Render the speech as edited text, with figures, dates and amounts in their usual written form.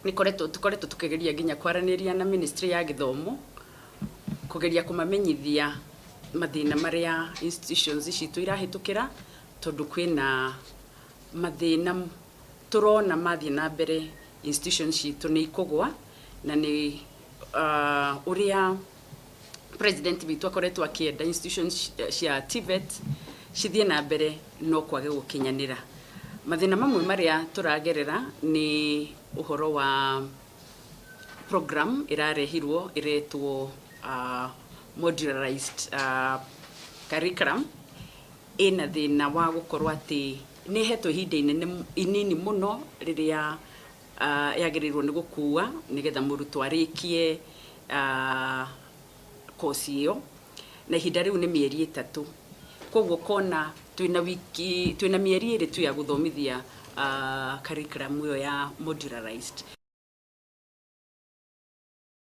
Nĩ koretwo tũkoretwo tũkĩgeria nginya kwaranĩria na ministry ya gĩthomo, kũgeria kũmamenyithia mathĩna marĩa institutions citũ irahĩtũkĩra, tondũ kwĩna mathĩna tũrona mathiĩ na mbere institutions citũ nĩ ikũgwa. Na nĩ ũrĩa president witũ akoretwo akĩenda institutions cia TVET cithiĩ na mbere, no kwage gũkinyanĩra. Mathĩna mamwe marĩa tũragerera nĩ ũhoro wa program ĩrarehirwo ĩretwo modularized curriculum. Ĩna thĩna wa gũkorwo atĩ nĩ ĩhetwo ihinda inene inini mũno rĩrĩa yagĩrĩirwo nĩ gũkua nĩgetha mũrutwo arĩkie kosi ĩyo, na ihinda rĩu nĩ mĩeri 3. Koguo kona twĩna wiki, twĩna mĩeri 2 tu ya gũthomithia curriculum ĩyo ya modularized.